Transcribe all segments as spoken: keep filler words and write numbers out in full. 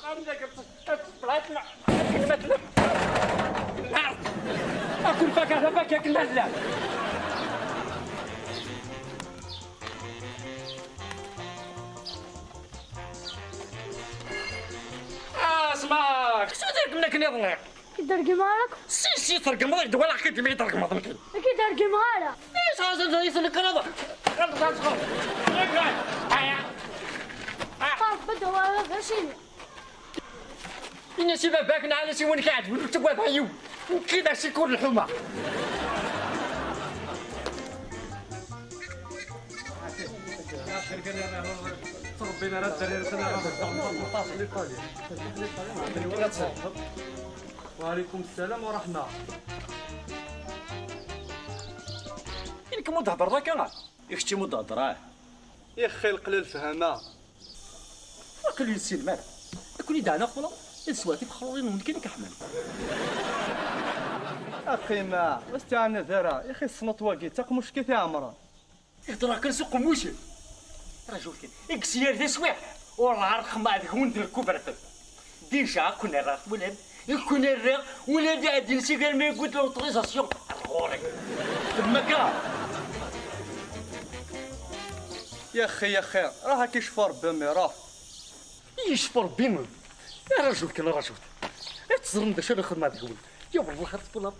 أكون فاكهة فاكهة كلها لا. آه، اسمع، شو ديك منك نظنك؟ كي درك معاك؟ سي، سي، ترقم، ولا حكيت لي ترقم، ممكن. كي درك معاك؟ إيش هذا زي سلك هذا؟ خلاص، خلاص. خلاص، بدو، هذا شنو؟ إن سي باباك نعلى سي وين قاعد، ولا تقعد هيو. وكذا سي كل الحومة. تربينا راه الدراري، سنة راه الدار، الطاس ليطاليا. وعليكم السلام ورحمة. إنك مو تهضر راك أنا. يختي مو تهضر، آه. يا خي القلال فهمة. راك اللي يسين مال. يكون يدعنا خولا. السواتي بخرورين وممكن يكحمل. أخي ما، واستعنا ذرا. يا خي الصنط واقي، تاق مشكي في عمران. يهضر كان سوق موشي. رجل كان. إكسير ذي سويح. والله عرق ما عندك وين تركو برتب. ديجا كنا راه ولد. كنا راه ولد عادي نسي قال ما يقول له أوتوريزاسيون. غوري. تما كاع. يا خي، يا خي، راه كيشفى ربي، مي راه. يشفى ربي من. يا رجل كان رجل. تزرم دا شنو خدمة هذيك ولد. يا والله هذا الطلاب.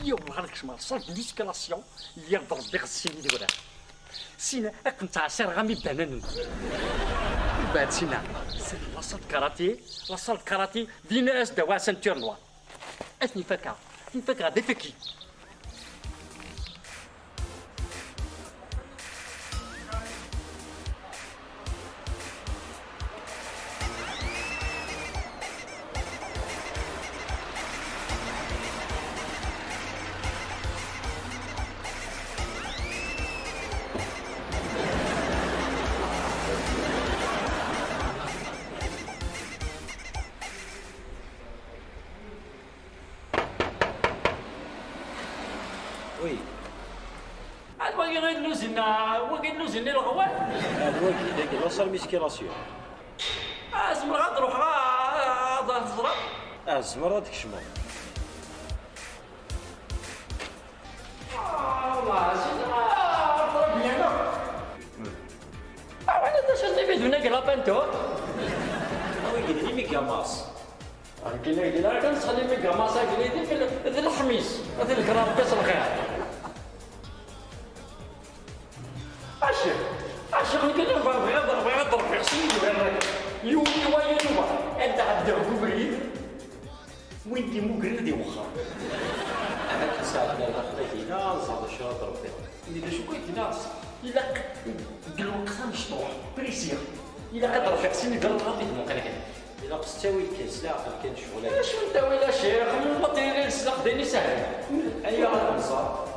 يا والله هذاك شمال صار ديسكلاسيون. يا ربي غسيني دي ولا. سينا أكن تعصير غامي بنان. بعد سينا. سينا لا صال كاراتي، لا صال كاراتي، دينا أس دوا سنتور نوار. أثني فكا، أثني فكا، دي فكي. وي. عاد باقي غير نوزن، واقي نوزن للغوال. هاد واقي داك لا سال ميسكيلاسيون. آه، زمر غا تروح، آه، آه، آه، تزرع. آه، زمر هاديك الشمال. آه، والله، سيدي، آه، ضرب لي أنا. آه، أنا دا شنو بيدونا كلا بانتو؟ وي، قلت لي ميكا ماس. قال لي، قال لي، راه كنسخدم ميكا ماس، قال لي، في ال-، في الخميس، في الكرام، كاس الخير. الشيخ، الشيخ، قال لي، بغيت، بغيت، بغيت، بغيت، يومي ويوم، أنت عبد الغفري. وين دي مقرن دي وخر. أنا كنساعد على خداك هنا، نصاب الشهر ربي. اللي شو كنت هنا، إلا ق-، قلوب خمس طوح، بريسيا. إلا قدر في حسين يقدر تغطي دموع كان كان. إلا قصتاوي الكاس، لا عقل كان شغل. لا، شو انت ولا شيخ، من المطيرين السلاح ديني سهل. أيوة، غنصاب.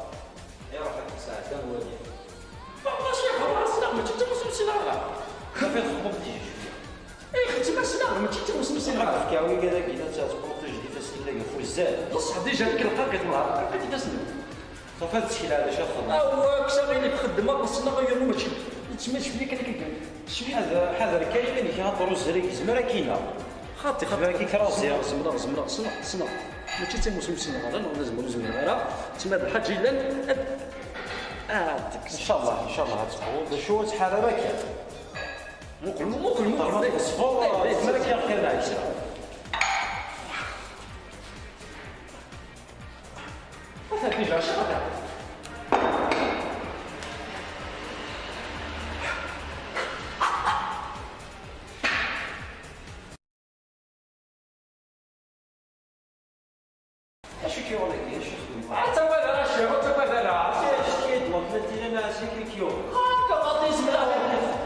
إيه، روحك ساعة، لا هو اللي. والله شيخ، هو أصلاً ما تتمسوا سلاح. ما فين خبط ديجا شوية. إيه، خدت ما سلاح، ما تتمسوا سلاح. هاك في كاوي كذا كذا تتبروتيج دي فاس اللي في الزاد. بصح ديجا ديك القاقة مرة، القاقة دي فاس اللي. صافي، هاد الشكل هذا شا خدمة. أو كسا غير يخدم، بصح لا غير ماشي. تسمى شوية كذا كذا. شوية. حذر، حذر، كاين اللي كيهضروا الزريك، زمرة كينا. خاطي، خاطي. كي كراسي، زمرة، زمرة، سمع، سمع. ماشي تيموسم سنغال، أنا ولا زمرة، زمرة، راه تما الحاج إلا. آه، ديك. إن شاء الله، إن شاء الله غتقول. شو تحرى راك؟ مقل، مقل، مقل. الصفور، إيه، إيه، زمرة كي خير العيشة. هذا ديجا شغل. اش كيقول لك؟ اش يخدم؟ حتى هو هذا الشيء، حتى هو هذا. اش كيدور؟ قلت لي انا اش كيكيو؟ هاكا غادي يسمع.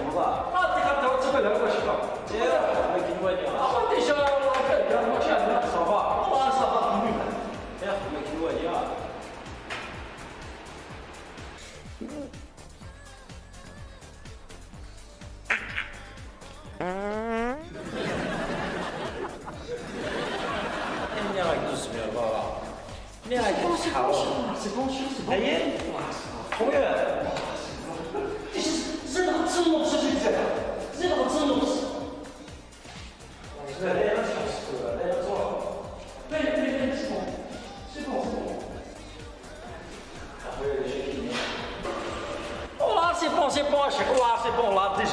والله. غادي غادي حتى هو هذا واش كان. يا راجل، ما كاين والو. غادي شي والله كان ما كان. صافا. والله صافا. يا اخي، ما كاين والو. ملي راك دوز مية دولار؟ ملي راك دوز حرام؟ سي بون، سي بون. هيا. خويا. زيد غتسنى نص، زيد زيد. زيد غتسنى نص. زيد غتسنى نص.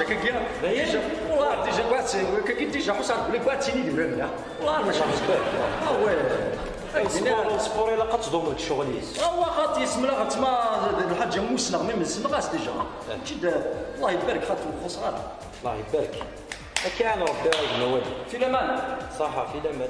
Kagi, déjà, والله déjà كاع كاين déjà حوس عرف بلي كاع تيني ديال هنا. والله ما شفتش. اه وي. السبور، السبور الا قد تضم هاد الشغل يس. هو خاطي يسمى غتما الحاجه موسنا مي من السنغاس déjà. كي دا-، الله يبارك خاطر الخسران. الله يبارك. كان ربي رايك موالي. في الامان. صحة في الامان.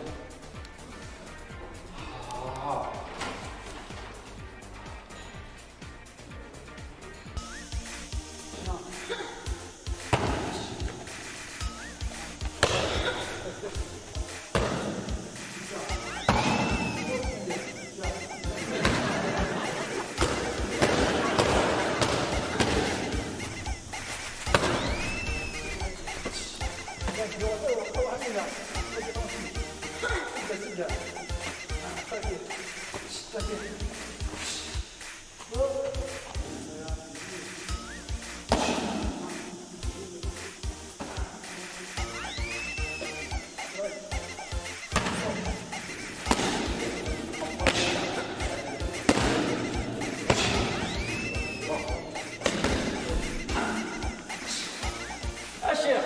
الشيخ،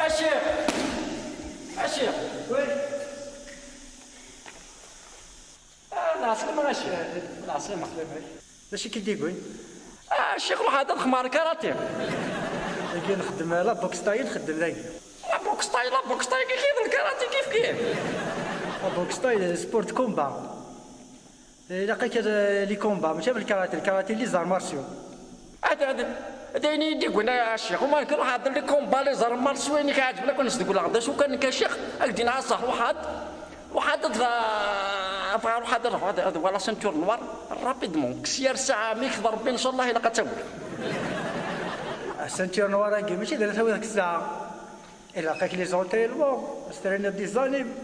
الشيخ، الشيخ. وي. آه، العسلامة الشيخ. العسلامة. العسلامة. ماشي كي ديكوين. آه، الشيخ روح هذا الخمار كاراتيه. داكي نخدم لا بوكس تاي، نخدم داكي. لا بوكس تاي، لا بوكس تاي، كيف كيف الكاراتي، كيف كيف. لا بوكس تاي، سبورت كومبا. إلا قلت لي كومبا، ماشي بالكاراتي، الكاراتي لي زار مارسيو. هذا، هذا، هذا يعني يدي قلنا يا شيخ، وما نكون واحد لي كومبا لي زار مارسيو، وين كيعجبنا كون نصدق ولا غدا، شو كان كشيخ، أقدر نعصر واحد. وحدد، آه، فغا وحدد، هذا، هذا هو لا سنتور نوار، رابيدمون، كسير ساعة ميك ضربي، إن شاء الله إلا قد تقول. السنتور نوار هاكي، ماشي دابا تاوي ديك الساعة. إلا لقاك لي زونترينمون، استرينير دي زانيم.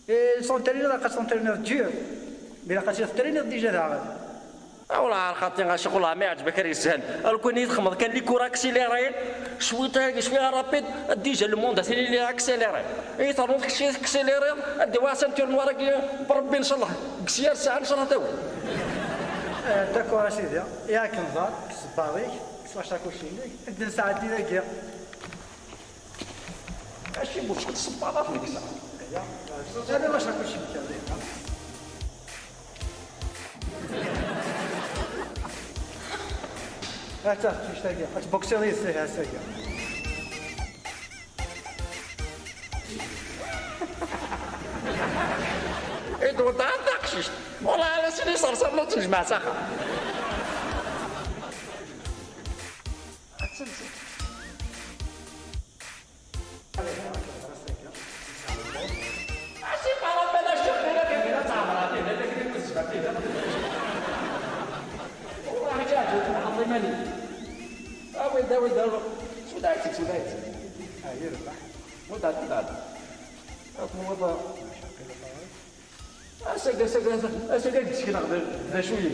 إيه، سونترينير، لقى سونترينير ديور. بلا قاسي استرينير ديجا داغن. والله على خاطري غا شغل ما يعجبك راه يسهل. لو كان يتخمض كان لي كور اكسيليري، شويه هاكي شويه رابيد، ديجا لو موند ثاني لي اكسيليري. اي ترونت كشي اكسيليري، دي وا سانتور نوار كي بربي ان شاء الله. كسير ساعه ان شاء الله تاول. آه، داكور اسيدي. ياك نزار، كسباويك، كسوا شاكوشي ليك، ادير ساعه دي داكيا. ماشي مشكل، صباطات نقصها. هذا واش راكم شي مكان. هاتا، شوف تاقي، هات بوكسير يسلي، ها ساقي. إدو دار داكشيش. والله على سيدي صار صار نوت نجمع ساخا. اساكا اساكا اساكا قلت لك ناخذ ذا شويه.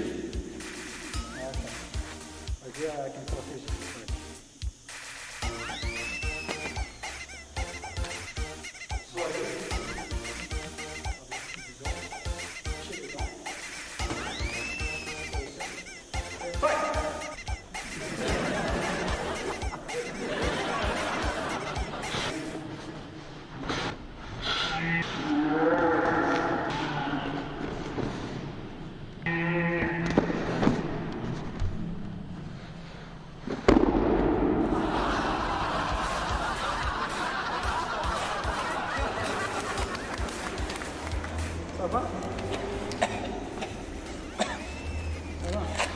صافا؟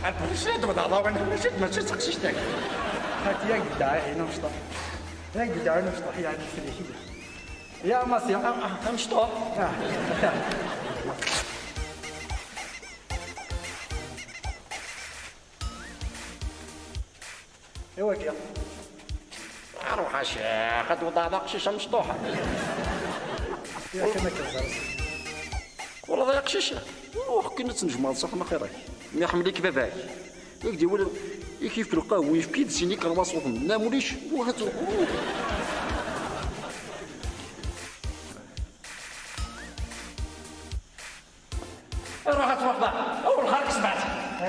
البروشيد وضع ضوء، ماشي، ماشي تقشيش تاعك. هات يا جدع، هنا مشطح. يا جدع، هنا مشطح، يا عندك سلي شي. يا ماسي، أم، أم، مشطوح. آه. ايوا كيا. روح اشيخ، هاد وضع هذا قشيشه مشطوحه. يا كما كنزرس. والله يا قشيشه. وخ كنا تنجمع صح ما خيرك. ما يحملك باباك. ياك دي ولا. يكيف القهوه يفكي سيني كرماس وطن. لا موليش. وهاتو. روح تروح بقى. اول خارج سمعت.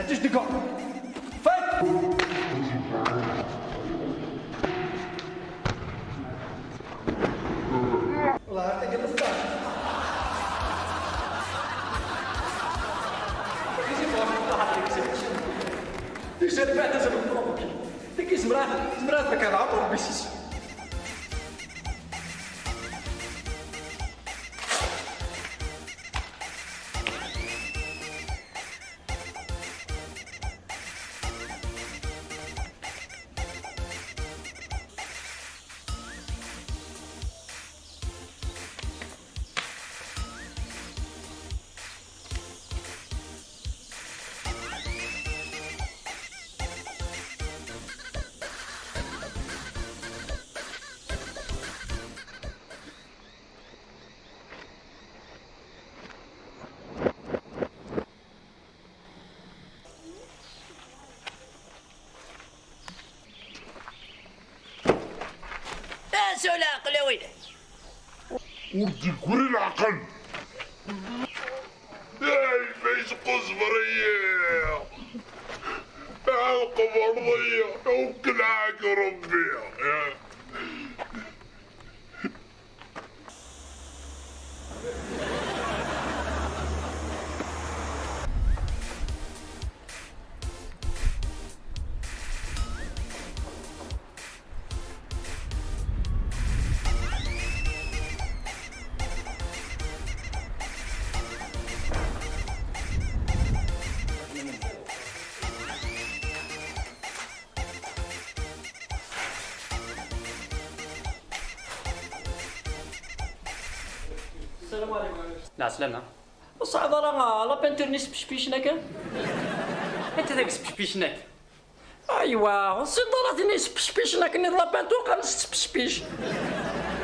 تجدقوا. فك. Zerbeɣ d azrem n Ṛebbi. Dagi zemreɣ, zemreɣ ad bekkreɣ Ṛebbi s isem. Asu leɛqel a widak. Ur d-yeggri leɛqel. Ay, ma yesquzber-iyi. Ad qebreḍ-iyi. Wekleɣ-ak Rebbi. السلام عليكم. العسلامة. Ur tesɛiḍ ara la peinture-nni yespeccpicen akken? Anta deg yespeccpicen akken? Aywa, ur tesɛiḍ ara tin yespeccpicen akken i la peinture, qqaren-as tettpeccpic.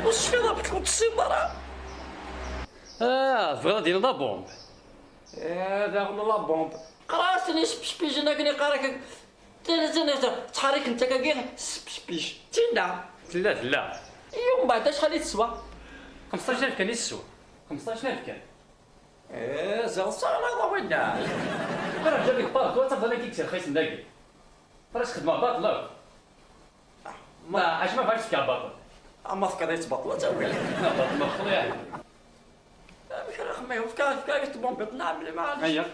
Ur tecfiḍ ur tessineḍ ara? Ah, tebɣiḍ ad d-tiniḍ la bombe? Eh, daɣen la bombe. Qqar-as tin yespeccpicen akken, iqqar-ak tin, tin, tin, ttḥerriken-tt akkagi, tettpeccpic. Tinna. Tella, tella. Iyo, mbeɛd acḥal i teswa? Xemseṭṭac alef kan i teswa. Xemseṭṭac alef kan. Eh, ziɣ tesɛiḍ aḍa winna. Ara ǧǧan deg park, tura tafḍan akka i yesserxisen dagi. Tura s-xedmeɣ baṭel akk. Ma ɛac ma bɣa k-fkeɣ baṭel. Ma tefkiḍ-iyi-tt baṭel, ad tt-awiɣ. La, baṭel ma tefkiḍ, yeɛni. Amek ara xemmeɣ? Fkeɣ, fkeɣ-ak tbumbiṭ, neɛm, maɛlic. Aya.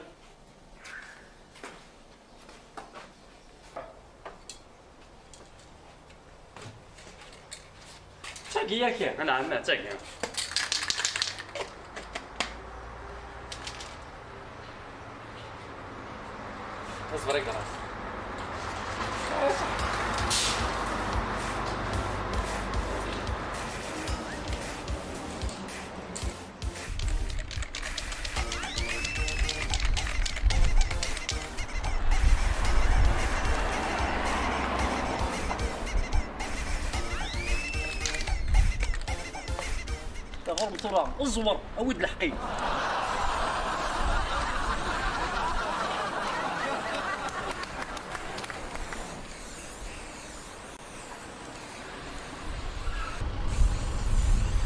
D tagi yaki? Anɛam, d tagi. Aẓber i yeɣras. Ɣur-m tura, ẓwer, awi-d leḥqi.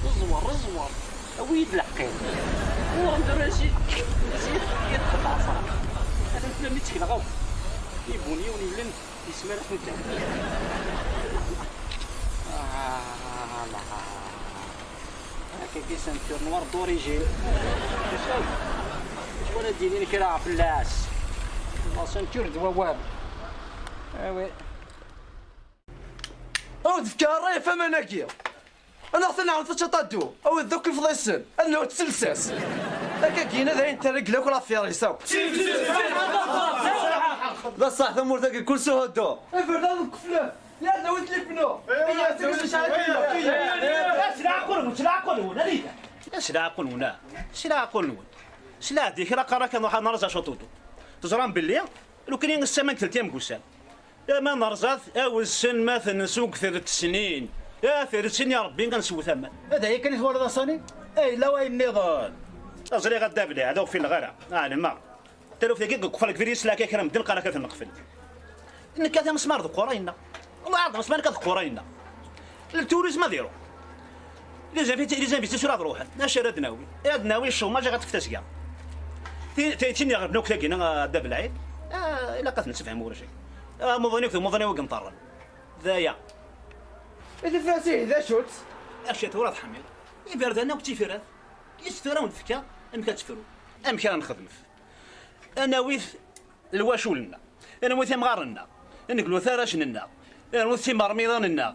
Ẓwer, ẓwer. Awi-yi-d leḥqi. Ur nderra zi, zi, yeṭṭef ɛṣer. Atan fell-am i ttekleɣ akk. Ibun yiwen yellan, yesmar-ak-ten. Ah, la. Hakagi ceinture noire d'origine. Acu ara d-yinin kra fell-as? La ceinture d wawal. Ah oui. Aw d-fkeɣ ṛṛay ɣef waman-agi. Ad aɣ-tenɛem taččaṭ-adu, awid-d akk ifḍisen, ad nɛud s lsas. Akkagi-ina d ayen terregel akk l'affaire-is akk. D ṣṣeḥ, tamurt-agi kul s uhuddu. Iberdan deg uflaf, yerna wid libnu. Iya, s leɛqul-nwen, s leɛqul-nwen, anida? S leɛqul-nwen, ah. S leɛqul-nwen. S leɛdi kra qqar akka, nruḥ ad nerẓ acuṭuṭu. Teẓram belli, lukan i nessaman telt yam gussan. Ama nerẓa-t, a wissen ma tensugter tesnin. A tersin ya Rebbi, ad neswet aman. D aya kan i twalaḍ a Sani? Ay, la wayen nniḍen. Ẓriɣ a Dda Belɛid, ur ɣ-fileɣ ara. Ɛelmeɣ. Taluft-agi deg uxxam deg Virgis, la kra medden qqaren-ak ad ten-neqfel. Nekk ata mesmar d qura yenna. Wallah ɛerḍeɣ mesmar nekk ad qura yenna. Le tourisme ad iruḥ. Les invités, les invités tura ad ruḥen. Acu ara d-nawi? Ad nawi chômage, ad teṭṭef tasga. Ti-, ti-, tin iɣelben akk tagi, a Dda Belɛid, ah, ilaq ad t-nessefhem ulac. Ah, amuḍin akk d amuḍin i wi yenṭerren. D aya. I tifrat-ihi d acu-tt? Acu tura tḥemmel? Iberdan akk d tifrat. Yes tura wen-d-fkeɣ amek ad tefru. Amek ara nexdem? Ad nawi lwacul-nneɣ. Rnut imɣaren-nneɣ, ad neglut arrac-nneɣ, rnut timermiḍin-nneɣ,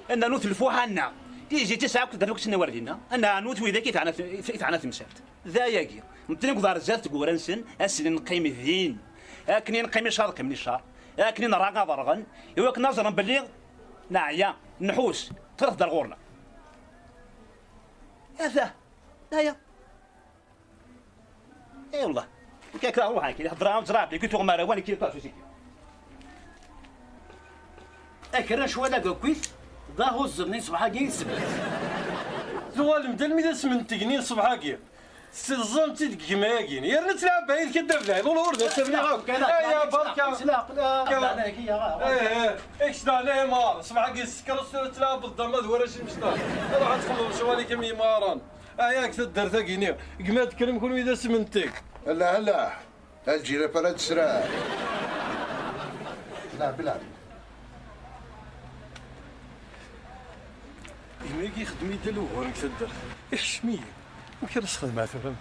ad nernu lfuḥa-nneɣ, tizi tesɛa akked rruksen iwerdin-nneɣ, ad nernu widak i teɛna, i teɛna temsalt. D ayagi, neṭṭen deg uḍar zdat tegwura-nsen, ass-nni neqqim din, akken i neqqim icaḍ kemmel icaḍ, akken i nerra aḍerɣen, i wakken ad ẓren belli neɛya, nḥus, ṭṭret-d ar ɣur-neɣ. Ata, aya. اي والله. كيك روح هاك اللي هضره وزرع بلي كنت غمارة وانا كي طاسو سيكي. Akerrac wala d akit, d ahuẓẓen-nni ṣṣbeḥ-agi i sebbat. Tuɣalem d almi d asmenteg-nni ṣṣbeḥ-agi. Teẓẓam-tt-id deg gma-agi. Yerna tlɛab ɛid kadda bɛid, ur ur d asabli akk. Ay, ya, barka. Ih, ih, kečč daɣen ay mar, ṣṣbeḥ-agi s tkeṛṛust ur tlɛabeḍ d ama d warrac imecṭaḥ. Ruḥ ad txedmeḍ ccɣel-ik am yimɣaren. Ay, ak taddart-agi-nni. Gma d-kkrem kunwi d asmenteg. Ala, ala. Lǧiraf ara d-sraɛ. Lɛeb, lɛeb. Gma-agi ixeddem-iyi-d ala ugur deg taddart. Iḥcem-iyi. Amek ara s-xedmeɣ tura?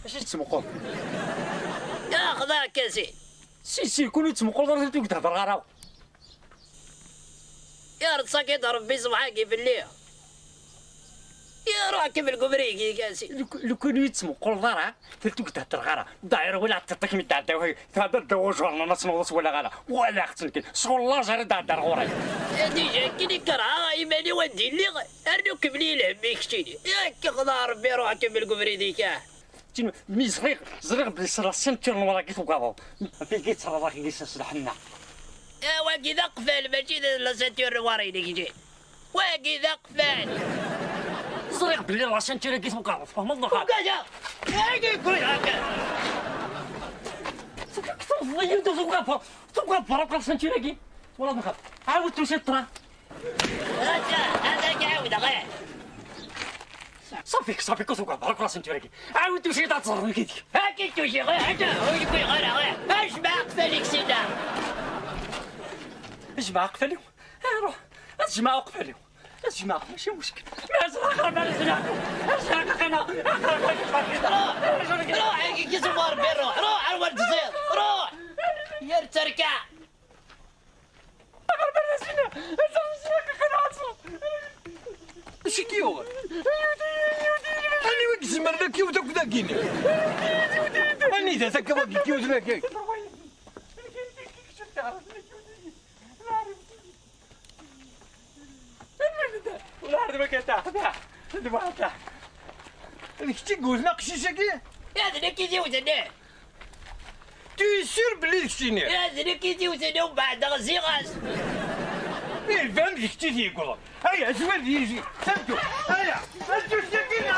Acu tettmuquleḍ? Axḍa kasi. Si, si, kun ur tettmuquleḍ ara, ur k-d-hedreɣ ara. Yerẓ-ak-id Rebbi ṣṣbeḥ-agi fell-i. Iruḥ kemmel deg ubrid-ik a si. Luk-, lukan ur yi-d-tettmuquleḍ ara, ur k-d-heddreɣ ara. Daɛir wala ɛeṭṭiṭ-ik mi d-tɛedda wahagi, tɛedda ddaw ujernan ad tnuḍ ur s-walaɣ ara. Walaɣ-tt nekkin, sɣur laẓ ara d-tɛedda ar ɣur-i. Dija akken i kerheɣ iman-iw anda i lliɣ, rnu kemmel i lhemm-ik keččini. Yak ixḍa Rebbi, ruḥ kemmel deg ubrid-ik, ah. Tin, mi ẓriɣ, ẓriɣ belli s la ceinture n wara i tugadeḍ. Ɣef i k-id-terreḍ akk-agi s lḥenna. Eh, wagi d aqfal, mačči d la ceinture n wara-inek, kečči. Wagi d aqfal. Ẓriɣ belli la ceinture-agi tugadeḍ, tfehmeḍ neɣ xaṭi? Ugadeɣ! Agi kul haka! Tugadeḍ, tugadeḍ, tugadeḍ akk la ceinture-agi. Wala neɣ xaṭi. Ɛawed tusiḍ ṭra. Haka, haka, ɛawdeɣ, eh. صافيك، صافيك، وصلك على بلاصة انت راكي. عاود تمشي تاع تصرف كيدك. هاكي توجي غير حاجة، هو يقول غير، غير. اش مع قفالك سيدنا؟ اش مع قفالك؟ ايه، روح. اش مع قفالك؟ اش مع، ماشي مشكل. ما زال اخر ما نزل. اش مع قفالك؟ روح، روح، كي تمر بين روح، روح على ولد الزير، روح. يا التركة. Acu i k-yuɣen? Aniwa i izemren ad k-yewwet akk dagi-nni? Anida-t akka wagi k-yewwten akka? D kečč i yewwten aqcic-agi? D nekk i t-yewwten. Tu es sûr belli d keččini? Eh, d nekk i t-yewwten, umbeɛd ziɣ-as. Iban d kečč i t-yewwḍen. Aya, zwir d yizi. Aya, aya.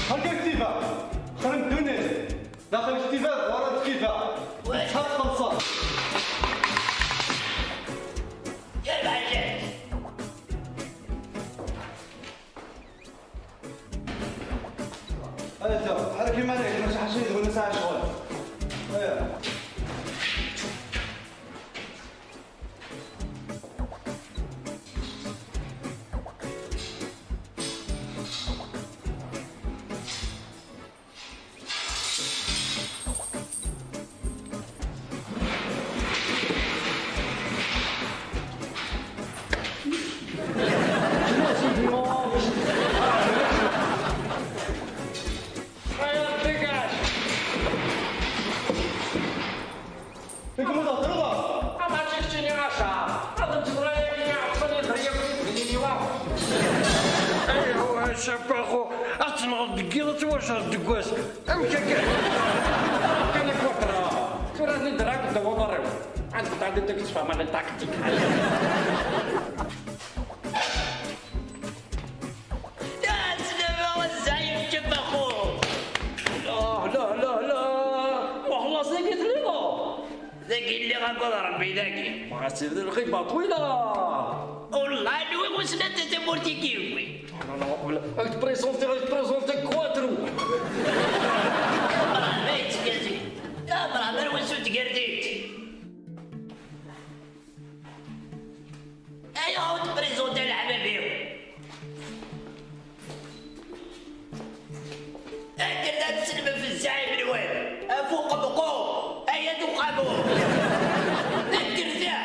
هكا كتيفة. خرم الدنيا. داخل كتيفة، ورا كتيفة. Ata, ḥerrek iman-ik, ma tḥassen d win nesɛa ccɣel. Aya. Nekk ma d-heḍreḍ. Ama d keččini a Caɛb, ad d-teḍra yagi iɛeṭṭel i ḍriyaf di tgelliwa. Aywa a Capaxu, ad tenɣeḍ deg yiḍ, ad twacreḍ deg wass. Amek akka? Kan akwatra. Tura ad nidrak ddaw uḍar-iw. Ad d-tɛeddi deg ttfama n taktik. لا، سلامة والزعيم شبخو. لا، لا، لا، لا. وخلاص، داكي تليضة. داكي اللي غنقول ربي داكي. وغتبدا الغيبة طويلة. والله نوي وسنة تتمورتي كيوي. لا، لا، لا، غير تبريزونتي، غير تبريزونتي كواترو. يا مرا، ما يتكاتي. يا مرا، ما نوسو تقرديت. ايا هاو تبريزونتي العبابير. اكل لا تسلم في الزعيم الوالد. افوق بقوم. ايا تقامو. اكل ذا.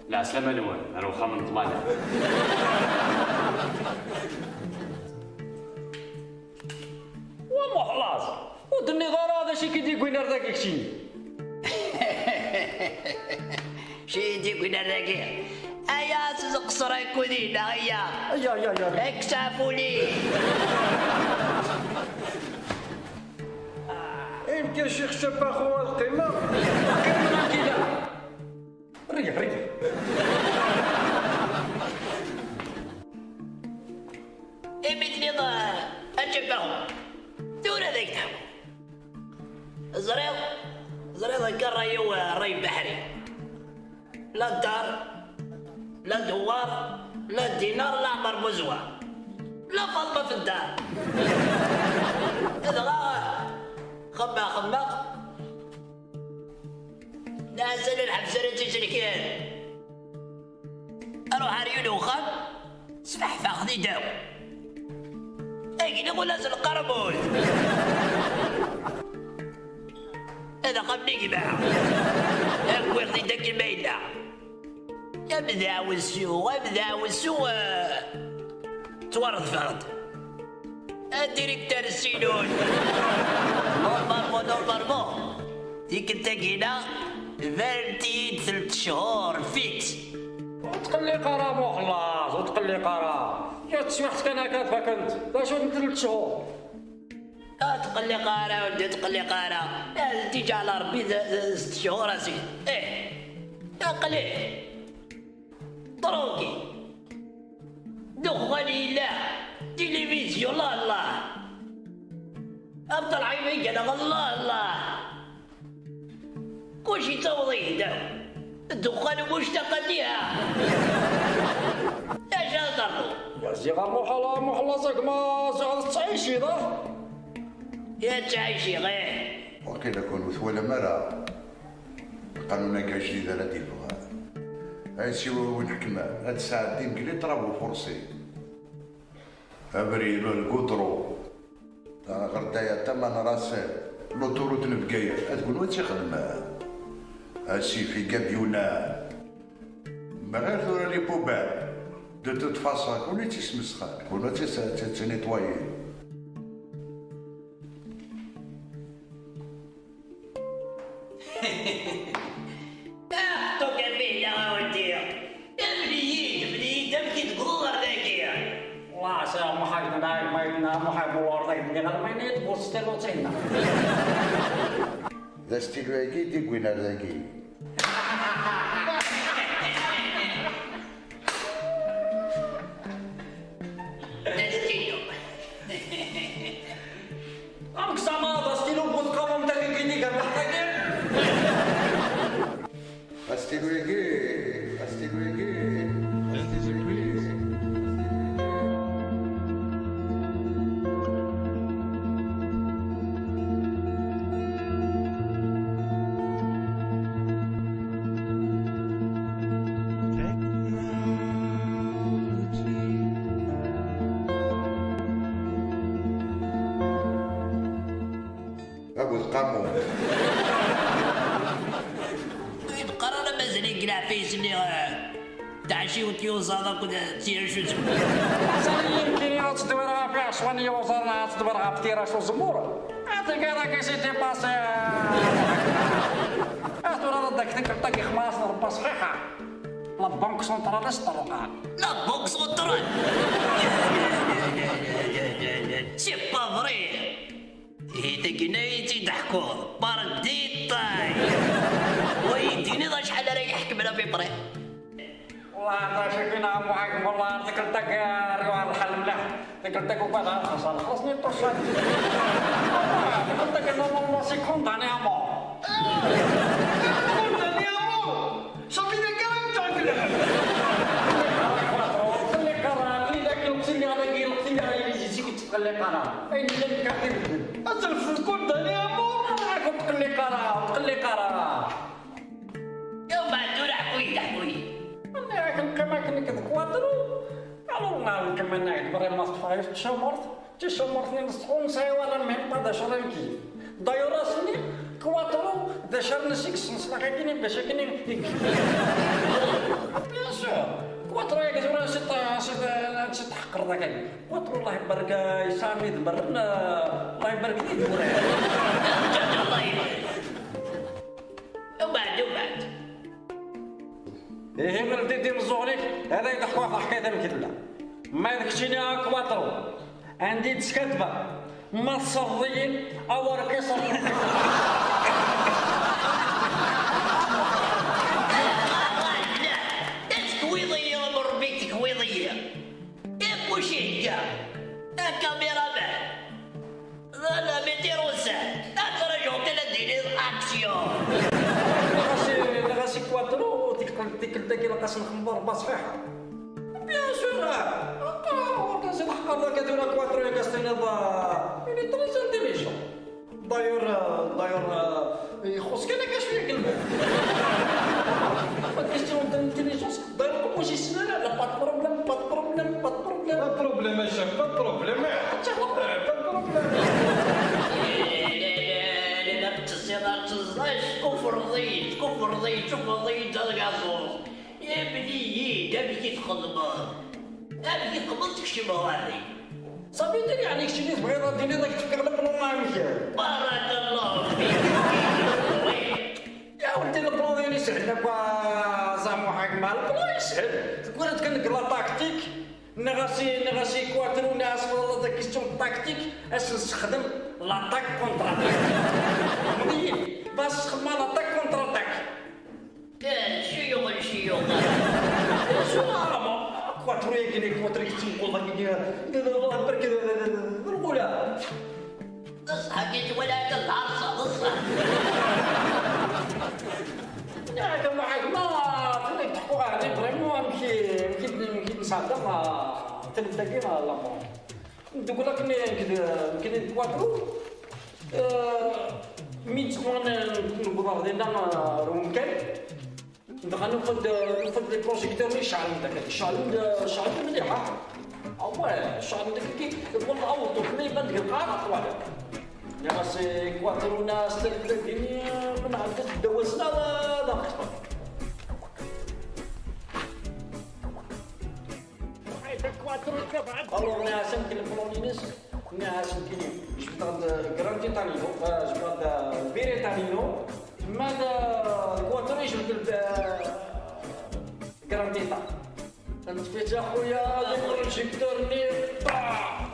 العسلامة نوال، أنا وخا من طمانة. ومو خلاص، ودني ضرا هذا شي كي ديكوين هذاك يكشيني. شي ديكوين هذاك. ايا سزق سرايكو دينا، ايا. ايا، ايا، ايا. اكسافولي. يمكن شيخ شباخو القيمة. القيمة كده. ريح، ريح. إيميتني ضا-، أجبهم. دور هذاك تحمو. زريض، زريض هكا الراي هو الراي البحري. لا الدار، لا دوار، لا دينار، لا عمر بوزوار، لا فاطمة في الدار. إذا غا خما خما، لا سال الحبس راه تيسلكان. أروح أريو الوخام، صباح فاخذي داو. أجي نقول لازم القرمود. هذا قبل يجمع. أقوي خذي داك الميلة. يا مداوسو، يا مداوسو، آه، تورد فرد. الديريكتور السيلول. نورمالمون، نورمالمون. ديك التاكينة بانت ثلاث شهور فيكس. وتقلي قرا مو خلاص، وتقلي قرا. يا تسمحت كان هكا فكنت. لا شو ثلاث شهور. لا تقلي قرا ولدي، تقلي قرا. يا ديجا على ربي ذا، ذا ست شهور أزيد. إيه. يا قليل. طروكي. دخان إله. تلفزيون، الله، الله. أبطال عيبين كان، الله، الله. كلشي تاوضي هدا. الدخان مشتاق ليها. يا شاطر. يا زيغا محلا، محلا زاك ما زغل تعيشي ضا. يا تعيشي غير. وقيلا كون وثوالا مرة. القانون هكا جديد راه ديفغ. هاي سيوا وين حكمة. هاد الساعة دين قلي طرابو فورسي. أبريل القطرو. غردايا تما راس لوطوروت نبقايا. هاد كون وين تيخدم. اسي في كابيونا. ما غير ثورة لي بوبال. دو توت فاسون كون تيسمسخان. كون تيس-، تي-، تينيطوايي. اخ، توكل به يا ولدي. امليت، امليت، امشي تقول داكي. والله سي محمد، معاك ما يمنع محمد وردك، اللي غير ما ينيت بوستيلو تينا. ذا ستيلو هاكي، ديكوين هاكي. Destino. Am ksama, destino, bud kamam taki kini kan mahkake. Destino ege, destino ege, destino ege. Amu. Ur yi-d-qqar ara mazal-ik deg leɛfayes-nni, eh, d tɛaciwt yuẓaḍ akked, eh, tiracuzem. Mazal-iyi nekkini ad tedwireɣ ɣef iɛecwan yuẓaḍ neɣ ad tedwireɣ ɣef tirac uzemmur. Ad tgiḍ akka si dipasi. Ad turareḍ deg tikkelt-agi xmas n Rebbi ṣṣḥiḥa. La Banque Centrale i s-ṭerrqeɣ. La Banque Centrale! C'est pas vrai! Ihi tagina i tt-id-ḥkuḍ, par détail! Wa yi-d-tiniḍ acḥal ara yi-ḥekmen à peu près? Wallah, d acu kan, a Muḥ Ḥakem, wallah, tikkelt-agi ar yuɣal lḥal mliḥ. Tikkelt-agi ugadeɣ ad xeṣreɣ, xeṣreɣ-ten-id ṭuccan. Tikkelt-agi, normalement, c'est condamné à mort. Condamné à mort? صافي، إذا كان تعقل. Xelli qqareɣ, aql-i dagi, lqes-nni dagi, lqes-nni dagi, yili zik yettqelli qqareɣ. Ayen yellan kan d ibedden. Ad telfeḍ condamné à mort? Ad tqelli qqareɣ, tqelli qqareɣ. Yawma tura ḥku-yi-d, ḥku-yi-d. Nniɣ-ak neqqim akken nekk d Quattro. Alors, neqqim annaɣ-d, vraiment ma teṭṭfeɣ yiwet n tcamart, d tacamart-nni n ṣṣḥu, ur nesɛi wala même pas d acu ara nkeyyef. D'ailleurs, ass-nni, Quattro, d acu ara nessekkes, neṣleḥ akkin bac akkin i, i, bien sûr, Quattro-agi tura ansi t-, ansi t-, ansi tḥeqqreḍ akka. Quattro, Allah ibarek, yesɛa mi d-merren, Allah ibarek di d-urar. Allah ibarek. Ubeɛd, ubeɛd. Ihi, ma ldi-d imeẓẓuɣen-ik, ad ak-d-ḥkuɣ taḥkayt amek tella. Ma d keččini a Quattro, anda i d-skaddbeɣ, ma tserḍ-iyi, awer k-iṣer. Tekwiḍ-iyi, a Ṛebbi, tekwiḍ-iyi. Yak kuci hegga. Akamiraman. D la météorologie. Atrajuɣ kan ad d-tiniḍ action. Ɣas, ɣas i Quattro, tikkelt, tikkelt-agi ilaq ad s-nxemmeḍ rebba ṣḥiḥa. Bien sûr, ah. Ur as-iḥeqqer akka tura Quattro, yak as-tiniḍ, ah, il est très intelligent. D'ailleurs, euh, d'ailleurs, euh, ixuṣ kan akka cwiya n lmal. Pas de question d'intelligence. D'ailleurs, comme ur yessen ara, la, pas de problème, pas de problème, pas de problème. Pas de problème, a chef, pas de problème. Pas de problème. Ur teẓẓiḍ, ur teẓẓiḍ, tkufreḍ-iyi, tkufreḍ-iyi, tkufreḍ-iyi d agaẓuẓ. Ibni-yi-d amek i txedmeḍ, amek i txedmeḍ tkecmeḍ ɣer-i. Safi, tili yeɛni keččini tebɣiḍ ad d-tiniḍ ad k-d-fkeɣ le plan amek? Barakallahu fik. Ya weldi, le plan-agi yeshel akk, a Zamuḥ, a gma, le plan yeshel. Teggulleḍ kan deg la tactique, nniɣ-as i, nniɣ-as i Quattro, nniɣ-as, wallah, d question tactique, ad s-nessexdem l'attaque contre-attaque. Fehmeḍ-iyi? Bas, sexdem l'attaque contre-attaque. Kan, ci yuɣal, ci yuɣal. Acu ara ma, Quattro-agi, Quattro-agi yettenqul dagi, d lɣula. D ṣṣeḥ, agi twala akka d lɛerṣa, d ṣṣeḥ. Yak a Muḥ Ḥakem, tura i d-ḥkuɣ ɛni vraiment amek i, amek i d-, amek i d-nesɛedda, ma, tameddit-agi, ma, la mort. Deg ula akken nekk d, nekk d Quattro, eh, mi d-, newweḍ ɣer dinna, eh, ɣer wemkan, dɣa nufa-d, nufa-d les projecteurs-nni ceɛlen-d akka, ceɛlen-d, ceɛlen-d mliḥ, ah. Ah ouais, ceɛlen-d akka, wallah, awḍen-d, ma iban deg lqaɛa, twala. Nniɣ-as i Quattro, nniɣ-as, tameddit-agi, ma nɛedda-d ddaw-asen, ad, ad aɣ-ṭṭfen. Alors, nniɣ-as amek le plan-ines, nniɣ-as nekkini, jebdeɣ-d Grand Titanino, euh, jebdeɣ-d, euh, Beretanino, ma d, euh, Quattro yejbed-d, euh, Grand Titan. Nṭef-itt a xuya, le projecteur-nni, bah!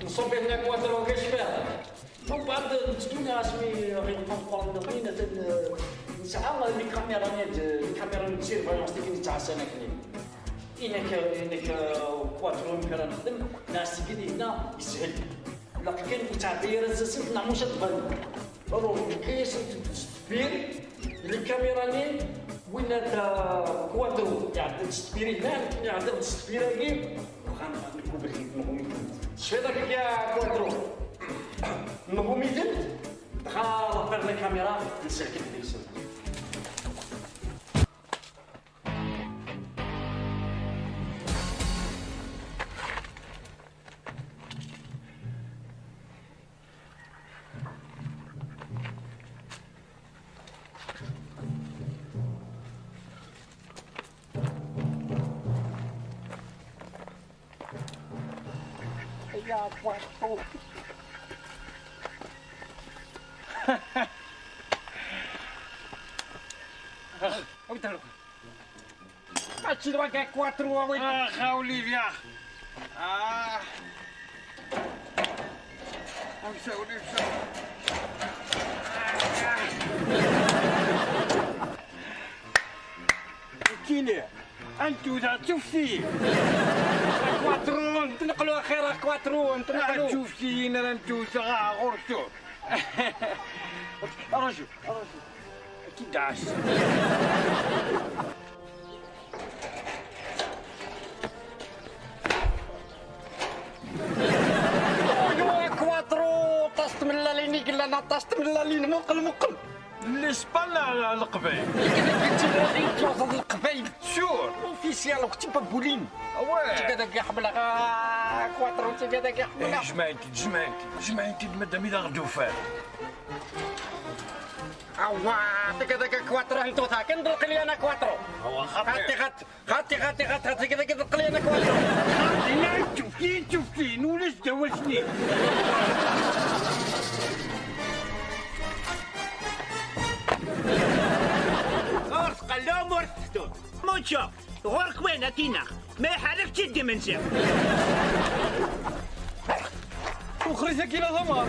Nṣubb-it-nni Quattro, kečč fiha. Mbeɛd, nettu-nni asmi ɣ-ineqqa meqqren-nni, atan, eh, nesɛa les caméras-nni, les caméras de surveillance tigi nettɛassan akkenni. Inak, inak, eh, Quattro amek ara nexdem, nɛas tigi dinna yeshel. Ilaq kan ur tɛedda ara tasint neɣ muc ad tban. Alors, nekka-yasent-d s deffir, les caméras-nni, winna d, eh, Quattro iɛedda-d s deffir-inna, nekk iɛedda-d s deffir-agi, bɣan nekk ubrid nɣum-itent. Tecfiḍ akka, Quattro? Nɣum-itent, dɣa ḍeffer la caméra, nselked deg-sen. Ya, Quattro. Awi-d ɣer uxxam. Mačči d wagi Quattro, awi-d. Ax a Olivia. Ah. Amsa Olivia. Kini. Antu da tufti. Quattro, tneqlu axir Quattro, tneqlu. Tufti, nara antu da ɣurtu. Arju, arju. Ki das. Quattro, aṭas tmellalin i yellan, aṭas tmellalin, muqel, muqel. L'Espagne, Leqbayel. Kifkif tmellalin, twaẓeḍ Leqbayel. Sûr. Officiel, akk d tibabulin. Ah ouais. Tigad-agi ḥemmleɣ, ah, Quattro, tigad-agi ḥemmleɣ. Eh, jemɛent-id, jemɛent-id, jemɛent-id, madam, i d aɣ-d-ufan. Awa, tigad-agi Quattro, hentu takin, d lqelyana Quattro. Awa, xaṭi. Xaṭi, xaṭi. Xaṭi, xaṭi, xaṭi, xaṭi, kda, kda, qliɣ-ak waṭu. Xaṭi, la tufti, tufti, nulec dawasni. Ur tqellum, ur tettut. Muččo, ɣur-k wayen ad t-ineɣ. Ma iḥerrek-tt-id imensi. Uxrit-agi la d amar.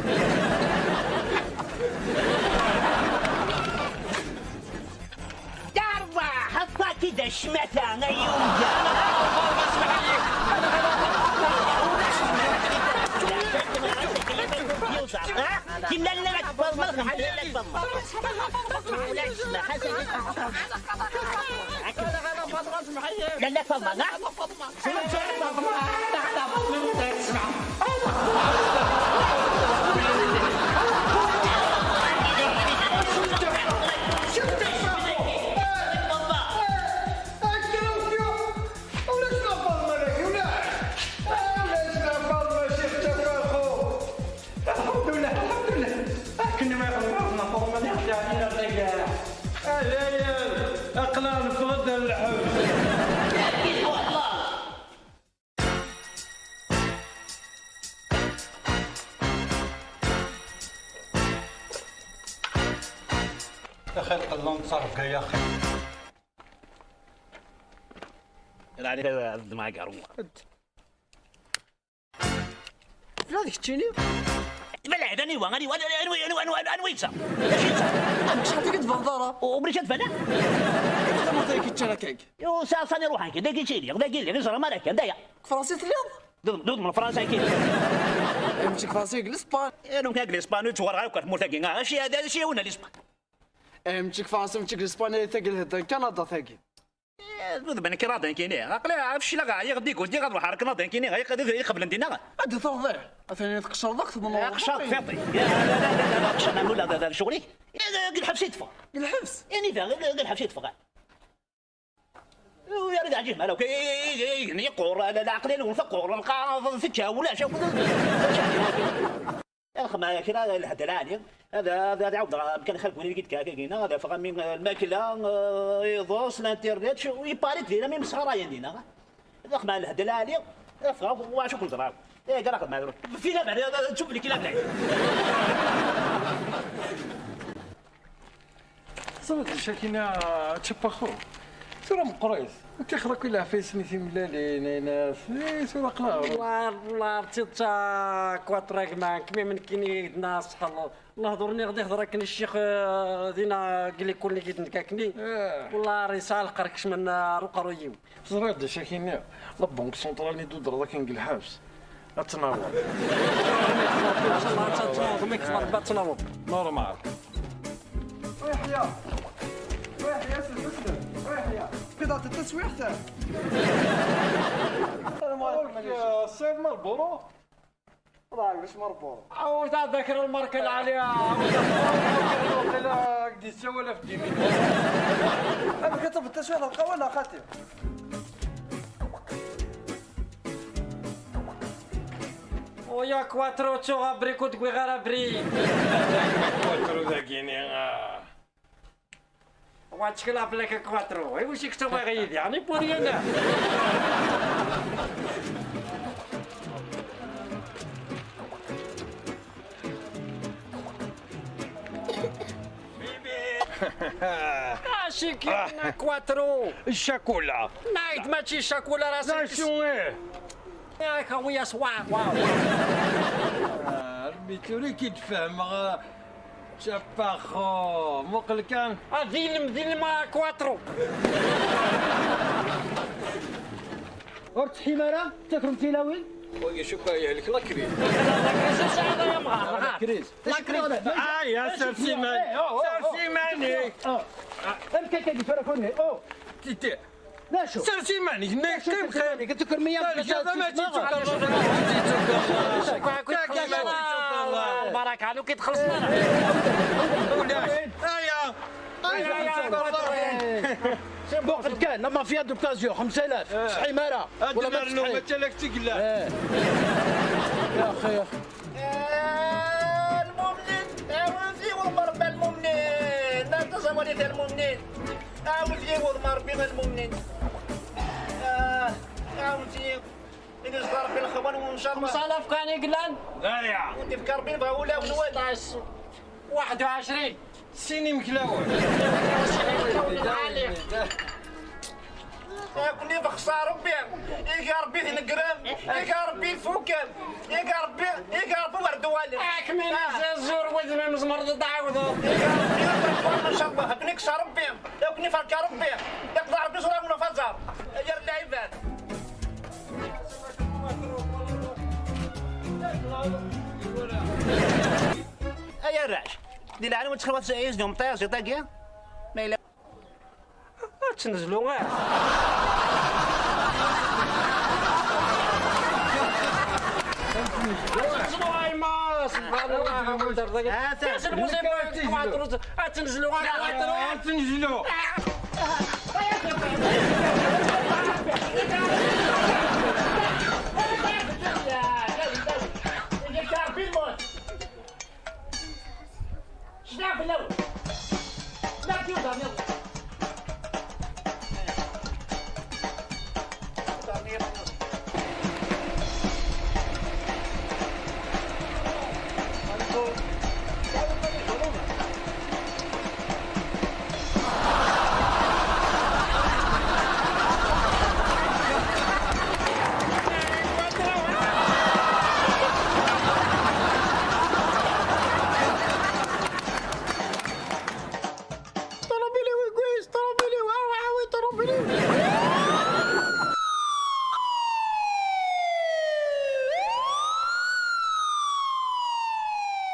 Tarwa, ḥeṭṭa-k-id a ccmata, ay yunga. Yuẓa, ha? Kim la nna la tfeḍma, la tfeḍma. La nna tfeḍma, ha? الحمد لله، الحمد لله. أكن ما يغلط نفرم نحكي علينا الرجال. أهلا، أقلال فرد الحوش. يا أخي، القلة نتصرف كاع يا أخي. راني هاد المعقر هو. لا، هذيك تشيني. بلا، هذا نيوا، غادي، غادي، أنوي، أنوي، أنوي، أنوي يتسا. اش يتسا؟ أنا مش حاطيك تفضل. وبريش تفلا؟ هذا ما تاكي تشاركك. يو، سا، صاني روحك، داكي تشيني، داكي اللي غير زرا مالك، دايا. فرنسي تليض؟ دوض، دوض من فرنسا كي. إيه، ماشي فرنسي، إنجليزي، إسباني. إيه، لو كان إنجليزي، إسباني، تشوار غير كوك مورتاكي. آه، شي هذا، شي هنا الإسباني. إيه، ماشي فرنسي، ماشي إنجليزي، إسباني، تاكي الهدى، كندا تاكي. إيه، دوض بان كي رادن كيني. عقلي، عارف شي لا غا، يغديك ودي غا نروح على كندا كيني، غا يغ-، يغ-، يقبل ندينا. هذا تضيع. أثني تقشر ضغط من إيه، قشر فيطي. يا، لا، لا، لا، لا، لا، قشر، نعمل لا، لا، لا، شغلي. إيه، قل حبس يدفع. قل حبس؟ يعني فيها، قل، قل حبس يدفع. يا ريت عجيب، مالو كي يقور، لا، لا، عقلي لو فقور، القا في الجهة ولا شوف. يا أخي، ما كنا الهدر عليه. هذا، هذا، هذا عاود، كان خلق ولي قلت كاكا كينا، هذا فغا من الماكلة، آه، يضوص، الانترنت، شو، يبارك لينا، من مسخرة يدينا. هذا أخ، ما الهدر عليه. هذا فغا، واشو كنت راه. إيه، قال أخذ معذرة. فينا بعد، هذا تشوف لي كلا بلاي. صبر، شاكينا تشبخو. ثورة مقريض. انت خلاك ولا عفايس ميتين ملالين، ناس. إيه، ثورة قلاب. والله، والله، عرفتي تا كواتراك معاك، مي من كيني ناس حلو. الله دورني غادي يهضر كني الشيخ، آه، دينا قال لي كل قيت نكاكني. آه. والله راه يسعى القركش من، آه، رقرويم. صبر، هاد الشاكينا. لا بونك سونترال ني دو درا كان الحبس. اتناوض. ما شاء الله، اتناوض، ما يكفر، اتناوض. نورمال. ويحيى. ويحيى، سي مسلم. ويحيى. كذا التسويح تاع. السلام عليكم. أوكي، السيد مالبورو. والله عارف واش مالبورو. عاود ذاكر الماركة العالية. عاود ذاكر الماركة العالية. قديش هو ألف ديمين. أنا كتب التسويح القوي ولا خاطر؟ ويا كواترو تشوغا بريكو تقوي غير بري. كواترو ذاكيني، آه. واتشكل أبليك كواترو. إي وش يكتب غيدي؟ يعني بوريانا. Acu kan, quattro. Ccakula. Nayd, mačči ccakula, rah. D acu, ih? Yak, a wi aswa, wa. Ah, Rebbi tura i k-id-fehmeɣ, ah, Capaxo, muqel kan. Ah, d ilem, d ilem, ah, quattro. Ur tettḥim ara, takrem tilawin? Wagi cukkeɣ yehlek lakrid. Lakrid. Ah, ya, sers iman-, sers iman-ik. Amek akka i tura kunni? Oh. Titi. D acu? Sers iman-ik, nnek qqim xir. Tekrem-iyi. Lbaraka, anu ki txellṣem ara. Aya. Aya, aya. Muqel kan, la mafia d'occasion, xemsa alaf, tettḥim ara. Wala ma tettḥim. Mačči ala kečč i yellan. Eh. Ya axi. Eh, lmumnin, ɛawnet yiwen Ṛebbi lmumnin, la taẓawalit a lmumnin. Ɛawnet yiwen Ṛebbi a lmumnin. Eh, ɛawnet yiwen. Ini s Ṛebbi lxawan, ncallah. Xemsa alaf kan i yellan? Aya. Ur d-ifka Ṛebbi, nebɣa ulawen-nwen. Waḥed u ɛecrin. Sin imeklawen. Akni bexsa Ṛebbi, iga Ṛebbi tineggrat, iga Ṛebbi ifuken, iga Ṛebbi, iga Ṛebbi wer d-uɣalen. Akmin azazur wudem-im tzemreḍ ad d-tɛawdeḍ. Iga Ṛebbi wer d-uɣalen, ncallah. Akni ksa Ṛebbi, akni ferka Ṛebbi, iqḍa Ṛebbi ẓra wala faẓar. Ay ar lɛibad. Ay arrac, di leɛnwa ttxil-wen, ad s-, ad s-d-yumṭiẓ iṭ-agi? Ma yella ad tt-nezlu, ah. Ad tt-nezlu, ay ma, subhanallah, ad tt-nezlu. Ad tt-nezlu, ay ma. Ad tt-nezlu.